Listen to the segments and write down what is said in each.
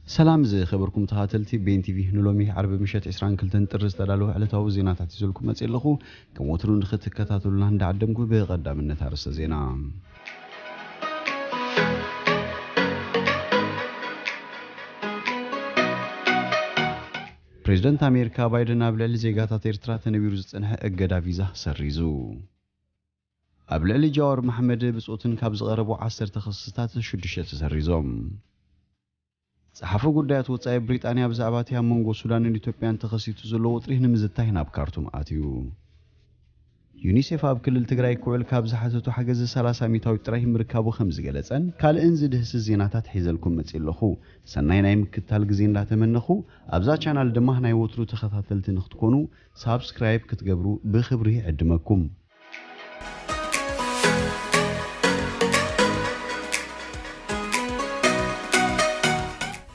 ሰላም ዝኸበርኩም ተኸታተልቲ ቤን ቲቪ፣ ንሎሚ ዓርቢ ምሸት ዕስራን ክልተን ጥሪ ዝተዳለወ ዕለታዊ ዜናታት ይዘልኩም መጽእ ኣለኹ። ከም ወትሩ ንኽትከታተሉና እንዳዓደምኩ፣ ብቐዳምነት ኣርእስተ ዜና። ፕሬዝደንት ኣሜሪካ ባይደን ኣብ ልዕሊ ዜጋታት ኤርትራ ተነቢሩ ዝጸንሐ እገዳ ቪዛ ሰሪዙ። ኣብ ልዕሊ ጃዋር መሓመድ ብጾትን ካብ ዝቐረቡ ዓሰርተ ክስታት ሽዱሽተ ተሰሪዞም። ጸሓፊ ጉዳያት ወጻኢ ብሪጣንያ ብዛዕባ እቲ ኣብ መንጎ ሱዳንን ኢትዮጵያን ተኸሲቱ ዘሎ ወጥሪ ንምዝታይ ናብ ካርቱም ኣትዩ። ዩኒሴፍ ኣብ ክልል ትግራይ ክውዕል ካብ ዝሓተቱ ሓገዝ ሰላሳ ሚእታዊት ጥራይ ምርካቡ ከም ዝገለጸን ካልእን ዝድህስስ ዜናታት ሒዘልኩም መጽእ ኣለኹ። ሰናይ ናይ ምክትታል ግዜ እንዳተመነኹ፣ ኣብዛ ቻናል ድማ ናይ ወትሩ ተኸታተልቲ ንክትኮኑ ሳብስክራይብ ክትገብሩ ብኽብሪ ይዕድመኩም።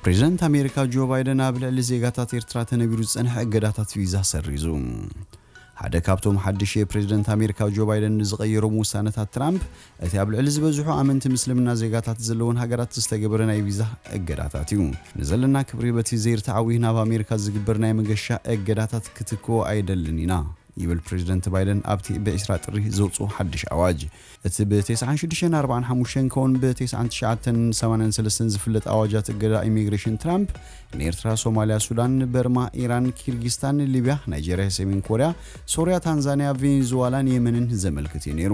ፕሬዝደንት ኣሜሪካ ጆ ባይደን ኣብ ልዕሊ ዜጋታት ኤርትራ ተነቢሩ ዝጸንሐ እገዳታት ቪዛ ሰሪዙ። ሓደ ካብቶም ሓድሽ ፕሬዝደንት ኣሜሪካ ጆ ባይደን ንዝቐየሮም ውሳነታት ትራምፕ፣ እቲ ኣብ ልዕሊ ዝበዝሑ ኣመንቲ ምስልምና ዜጋታት ዘለወን ሃገራት ዝተገበረ ናይ ቪዛ እገዳታት እዩ። ንዘለና ክብሪ በቲ ዘይርትዓዊ ናብ ኣሜሪካ ዝግበር ናይ መገሻ እገዳታት ክትክኦ ኣይደልን ኢና፣ ይብል ፕሬዝደንት ባይደን ኣብቲ ብ ዕስራ ጥሪ ዘውፅኦ ሓድሽ ኣዋጅ። እቲ ብ ተስዓን ሽዱሽተን ኣርባዓን ሓሙሽተን ከምኡውን ብ ተስዓን ትሽዓተን ሰማንያን ሰለስተን ዝፍለጥ ኣዋጃት እገዳ ኢሚግሬሽን ትራምፕ ንኤርትራ፣ ሶማልያ፣ ሱዳን፣ በርማ፣ ኢራን፣ ኪርጊስታን፣ ሊብያ፣ ናይጀርያ፣ ሰሜን ኮርያ፣ ሶርያ፣ ታንዛንያ፣ ቬኔዙዋላን የመንን ዘመልክት እዩ ነይሩ።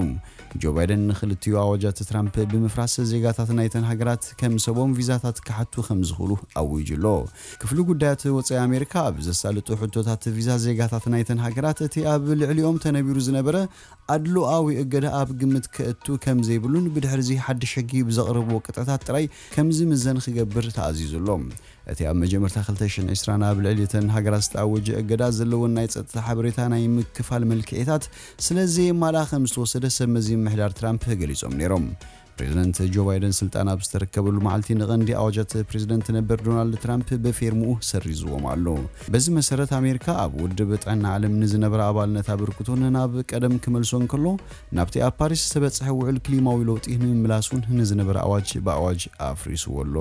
ጆ ባይደን ንኽልቲኡ ኣዋጃት ትራምፕ ብምፍራስ ዜጋታት ናይተን ሃገራት ከም ሰቦም ቪዛታት ክሓቱ ከም ዝኽእሉ ኣዊጁ ኣሎ። ክፍሊ ጉዳያት ወጻኢ ኣሜሪካ ኣብ ዘሳልጡ ሕቶታት ቪዛ ዜጋታት ናይተን ሃገራት እቲ ኣብ ልዕሊኦም ተነቢሩ ዝነበረ ኣድሎኣዊ እገዳ ኣብ ግምት ከእቱ ከም ዘይብሉን ብድሕሪ እዚ ሓድሽ ሕጊ ብዘቕረብዎ ቅጥዕታት ጥራይ ከም ዝምዘን ክገብር ተኣዚዙ ኣሎ። እቲ ኣብ መጀመርታ ክልተ ሽሕን ዕስራን ኣብ ልዕሊ እተን ሃገራት ዝተኣወጀ እገዳ ዘለወን ናይ ጸጥታ ሓበሬታ ናይ ምክፋል መልክዒታት ስለ ዘየማልኣ ከም ዝተወሰደ ሰብ መዚ ምምሕዳር ትራምፕ ገሊጾም ነይሮም። ፕሬዝደንት ጆ ባይደን ስልጣን ኣብ ዝተረከበሉ መዓልቲ ንቐንዲ ኣዋጃት ፕሬዝደንት ነበር ዶናልድ ትራምፕ ብፌርምኡ ሰሪዝዎም ኣሎ። በዚ መሰረት ኣሜሪካ ኣብ ውድብ ጥዕና ዓለም ንዝነበረ ኣባልነት ኣበርክቶን ናብ ቀደም ክመልሶ እንከሎ፣ ናብቲ ኣብ ፓሪስ ዝተበጽሐ ውዕል ክሊማዊ ለውጢ ንምምላስ እውን ንዝነበረ ኣዋጅ ብኣዋጅ ኣፍሪስዎ ኣሎ።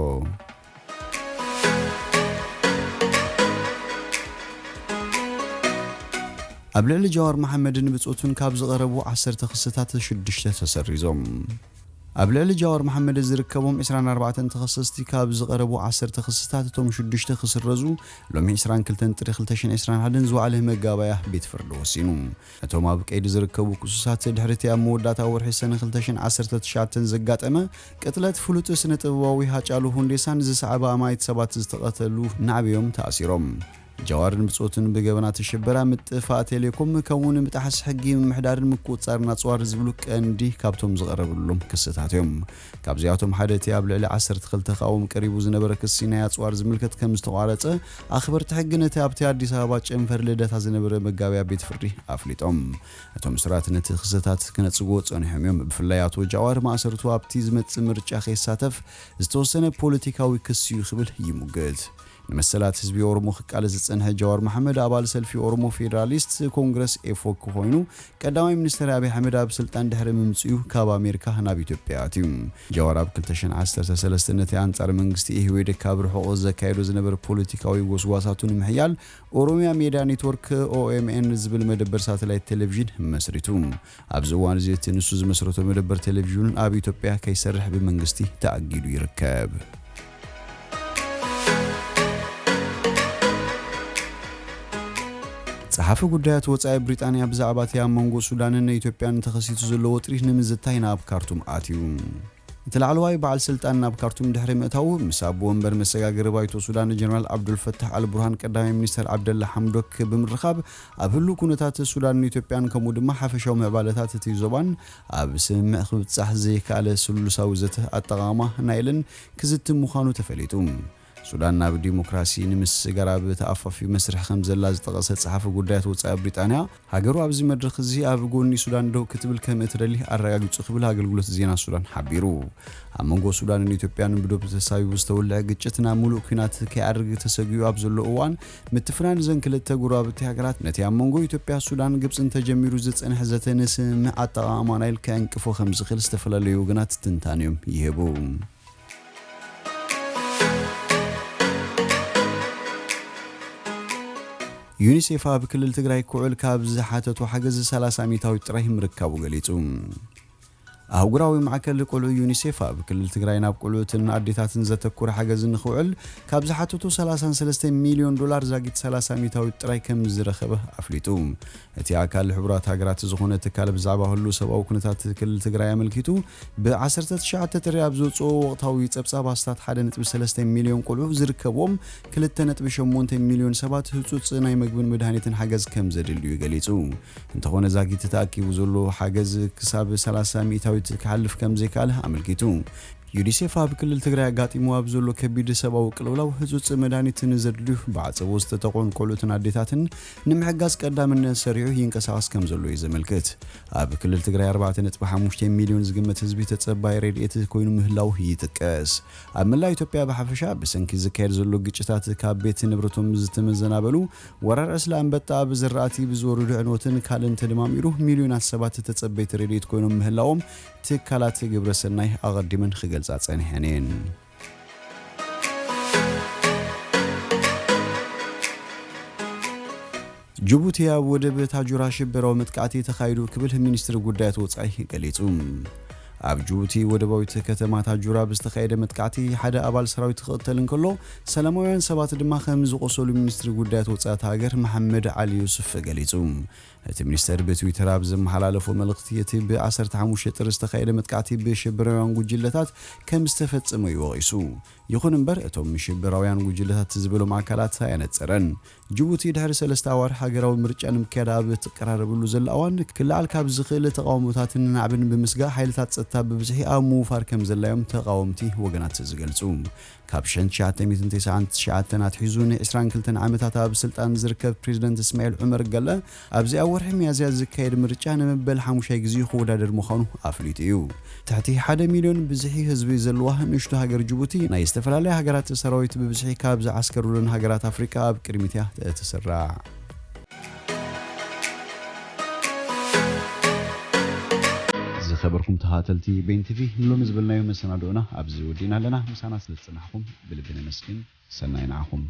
ኣብ ልዕሊ ጃዋር መሓመድን ብጾቱን ካብ ዝቐረቡ ዓሰርተ ክስታት ሽዱሽተ ተሰሪዞም። ኣብ ልዕሊ ጃዋር መሓመድ ዝርከቦም ዕስራን ኣርባዕተን ተኸሰስቲ ካብ ዝቐረቡ ዓሰርተ ክስታት እቶም ሽዱሽተ ክስረዙ ሎሚ ዕስራን ክልተን ጥሪ ክልተ ሽሕን ዕስራን ሓደን ዝወዓለ መጋባያ ቤት ፍርዲ ወሲኑ። እቶም ኣብ ቀይዲ ዝርከቡ ክሱሳት ድሕሪ እቲ ኣብ መወዳእታ ወርሒ ሰነ ክልተ ሽሕን ዓሰርተ ትሽዓተን ዘጋጠመ ቅትለት ፍሉጥ ስነ ጥበባዊ ሃጫሉ ሁንዴሳን ዝሰዓበ ኣማኢት ሰባት ዝተቐተሉ ናዕብዮም ተኣሲሮም። ጃዋርን ብጾቱን ብገበናት ሽበራ፣ ምጥፋእ ቴሌኮም፣ ከምኡውን ምጥሓስ ሕጊ ምምሕዳርን ምቁጽጻርን ኣጽዋር ዝብሉ ቀንዲ ካብቶም ዝቐረብሎም ክስታት እዮም። ካብዚኣቶም ሓደ እቲ ኣብ ልዕሊ ዓሰርተ ክልተ ክኣዎም ቀሪቡ ዝነበረ ክሲ ናይ ኣጽዋር ዝምልከት ከም ዝተቋረጸ ኣኽበርቲ ሕጊ ነቲ ኣብቲ ኣዲስ ኣበባ ጨንፈር ልደታ ዝነበረ መጋብያ ቤት ፍርዲ ኣፍሊጦም። እቶም እሱራት ነቲ ክስታት ክነጽግዎ ጸኒሖም እዮም። ብፍላይ ኣቶ ጃዋር ማእሰርቱ ኣብቲ ዝመጽእ ምርጫ ከይሳተፍ ዝተወሰነ ፖለቲካዊ ክሲ እዩ ክብል ይሙግት። ንመሰላት ህዝቢ ኦሮሞ ክቃለስ ዝጸንሐ ጃዋር መሓመድ ኣባል ሰልፊ ኦሮሞ ፌደራሊስት ኮንግረስ ኤፎክ ኮይኑ፣ ቀዳማይ ሚኒስትር ኣብይ ኣሕመድ ኣብ ስልጣን ድሕሪ ምምጽኡ ካብ ኣሜሪካ ናብ ኢትዮጵያ ኣትዩ። ጃዋር ኣብ ክልተ ሽሕን ዓሰርተ ሰለስተን ነቲ ኣንጻር መንግስቲ ኢህወዴግ ካብ ርሑቕ ዘካየዶ ዝነበረ ፖለቲካዊ ጎስጓሳቱ ንምሕያል ኦሮሚያ ሜድያ ኔትወርክ፣ ኦኤምኤን፣ ዝብል መደበር ሳተላይት ቴሌቪዥን መስሪቱ። ኣብዚ እዋን እዚ እቲ ንሱ ዝመስረቶ መደበር ቴሌቪዥን ኣብ ኢትዮጵያ ከይሰርሕ ብመንግስቲ ተኣጊዱ ይርከብ። ጸሓፊ ጉዳያት ወጻኢ ብሪጣንያ ብዛዕባ እቲ ኣብ መንጎ ሱዳንን ኢትዮጵያን ተኸሲቱ ዘሎ ወጥሪ ንምዝታይ ናብ ካርቱም ኣትዩ። እቲ ላዕለዋይ በዓል ስልጣን ናብ ካርቱም ድሕሪ ምእታዉ፣ ምስ ኣቦ ወንበር መሰጋገሪ ባይቶ ሱዳን ጀነራል ዓብዱልፈታሕ ኣልቡርሃን ቀዳማይ ሚኒስተር ዓብደላ ሓምዶክ ብምርኻብ፣ ኣብ ህሉው ኩነታት ሱዳንን ኢትዮጵያን ከምኡ ድማ ሓፈሻዊ ምዕባለታት እቲ ዞባን ኣብ ስምምዕ ክብጻሕ ዘይከኣለ ስሉሳዊ ዘተ ኣጠቓቕማ ናይልን ክዝቲ ምዃኑ ተፈሊጡ። ሱዳን ናብ ዲሞክራሲ ንምስጋር ኣብ ተኣፋፊ መስርሕ ከም ዘላ ዝጠቐሰ ጸሓፊ ጉዳያት ወጻኢ ብሪጣንያ፣ ሃገሩ ኣብዚ መድረኽ እዚ ኣብ ጎኒ ሱዳን ደው ክትብል ከም እትደሊ ኣረጋጊጹ ክብል ኣገልግሎት ዜና ሱዳን ሓቢሩ። ኣብ መንጎ ሱዳንን ኢትዮጵያን ብዶብ ተሳቢቡ ዝተወልዐ ግጭት ናብ ምሉእ ኲናት ከይዓርግ ተሰጊኡ ኣብ ዘሎ እዋን፣ ምትፍናን እዘን ክልተ ጎረባብቲ ሃገራት ነቲ ኣብ መንጎ ኢትዮጵያ፣ ሱዳን፣ ግብጽን ተጀሚሩ ዝጸንሐ ዘተ ንስምምዕ ኣጠቓቕማ ናይል ከዕንቅፎ ከም ዝኽእል ዝተፈላለዩ ወገናት ትንታኔኦም ይህቡ። ዩኒሴፍ ኣብ ክልል ትግራይ ክውዕል ካብ ዝሓተቱ ሓገዝ ሰላሳ ሚእታዊት ጥራይ ምርካቡ ገሊጹ። ኣህጉራዊ ማዕከል ቆልዑ ዩኒሴፍ ኣብ ክልል ትግራይ ናብ ቆልዑትን ኣዴታትን ዘተኩረ ሓገዝ ንኽውዕል ካብ ዝሓተቱ ሰላሳን ሰለስተ ሚልዮን ዶላር ዛጊት ሰላሳ ሚእታዊት ጥራይ ከም ዝረኸበ ኣፍሊጡ። እቲ ኣካል ሕቡራት ሃገራት ዝኾነ ትካል ብዛዕባ ህሉ ሰብኣዊ ኩነታት ክልል ትግራይ ኣመልኪቱ፣ ብ ዓሰርተ ትሽዓተ ጥሪ ኣብ ዘውፅኦ ወቕታዊ ጸብጻብ ኣስታት ሓደ ነጥቢ ሰለስተ ሚልዮን ቆልዑ ዝርከብዎም ክልተ ነጥቢ ሸሞንተ ሚልዮን ሰባት ህጹጽ ናይ መግብን መድሃኒትን ሓገዝ ከም ዘድልዩ ገሊጹ። እንተኾነ ዛጊት ተኣኪቡ ዘሎ ሓገዝ ክሳብ ሰላሳ ሚእታዊት ክሓልፍ ከም ዘይከኣለ ኣመልኪቱ። ዩኒሴፍ ኣብ ክልል ትግራይ ኣጋጢሙ ኣብ ዘሎ ከቢድ ሰብኣዊ ቅልውላው ህጹጽ መድሃኒትን ዘድልዩ ብዓጸቦ ዝተጠቕዑን ቆልዑትን ኣዴታትን ንምሕጋዝ ቀዳምነት ሰሪዑ ይንቀሳቐስ ከም ዘሎ እዩ ዘመልክት። ኣብ ክልል ትግራይ ኣርባዕተ ነጥቢ ሓሙሽተ ሚልዮን ዝግመት ህዝቢ ተጸባይ ረድኤት ኮይኑ ምህላው ይጥቀስ። ኣብ መላእ ኢትዮጵያ ብሓፈሻ ብሰንኪ ዝካየድ ዘሎ ግጭታት ካብ ቤት ንብረቶም ዝተመዘናበሉ፣ ወረር ዕስለ ኣንበጣ ኣብ ዝራእቲ ብዝወርዱ ዕንወትን ካልእን ተደማሚሩ ሚልዮናት ሰባት ተጸበይቲ ረድኤት ኮይኖም ምህላዎም ትካላት ግብረ ሰናይ ኣቐዲመን ክገልጻ ጸኒሐን እየን። ጅቡቲ ኣብ ወደብ ታጁራ ሽበራዊ መጥቃዕቲ ተኻይዱ ክብል ሚኒስትሪ ጉዳያት ወጻኢ ገሊጹ። ኣብ ጅቡቲ ወደባዊት ከተማ ታጁራ ብዝተኻየደ መጥቃዕቲ ሓደ ኣባል ሰራዊት ክቕተል እንከሎ፣ ሰላማውያን ሰባት ድማ ከም ዝቖሰሉ ሚኒስትሪ ጉዳያት ወጻኢ እታ ሃገር መሓመድ ዓሊ ዩሱፍ ገሊጹ። እቲ ሚኒስተር ብትዊተር ኣብ ዘመሓላለፎ መልእኽቲ፣ እቲ ብ ዓሰርተ ሓሙሽተ ጥሪ ዝተኻየደ መጥቃዕቲ ብሽበራውያን ጉጅለታት ከም ዝተፈጸመ እዩ ወቒሱ። ይኹን እምበር፣ እቶም ሽበራውያን ጉጅለታት ዝበሎም ኣካላት ኣየነጸረን። ጅቡቲ ድሕሪ ሰለስተ ኣዋርሕ ሃገራዊ ምርጫ ንምክያድ ኣብ እትቀራረበሉ ዘላ እዋን፣ ክለዓል ካብ ዝኽእል ተቓውሞታትን ናዕብን ብምስጋእ፣ ሓይልታት ጸጥታ ብብዝሒ ኣብ ምውፋር ከም ዘላ እዮም ተቓወምቲ ወገናት ዝገልጹ። ካብ ሽሕን ትሽዓተ ሚእትን ተስዓን ትሽዓተን ኣትሒዙ ን ዕስራን ክልተን ዓመታት ኣብ ስልጣን ዝርከብ ፕሬዝደንት እስማኤል ዑመር ገለ፣ ኣብዚ ኣብ ወርሒ ሚያዝያ ዝካየድ ምርጫ ንመበል ሓሙሻይ ግዜ ክወዳደር ምዃኑ ኣፍሊጡ እዩ። ትሕቲ ሓደ ሚልዮን ብዝሒ ህዝቢ ዘለዋ ንእሽቶ ሃገር ጅቡቲ፣ ናይ ዝተፈላለያ ሃገራት ሰራዊት ብብዝሒ ካብ ዝዓስከሩለን ሃገራት ኣፍሪቃ ኣብ ቅድሚት እያ እትስራዕ። ዝኸበርኩም ተኸታተልቲ ቤን ቲቪ፣ ንሎሚ ዝበልናዮ መሰናድኦና ኣብዚ ወዲእና ኣለና። ምሳና ስለ ዝጸናሕኩም ብልቢ ነመስግን። ሰናይ ንዓኹም።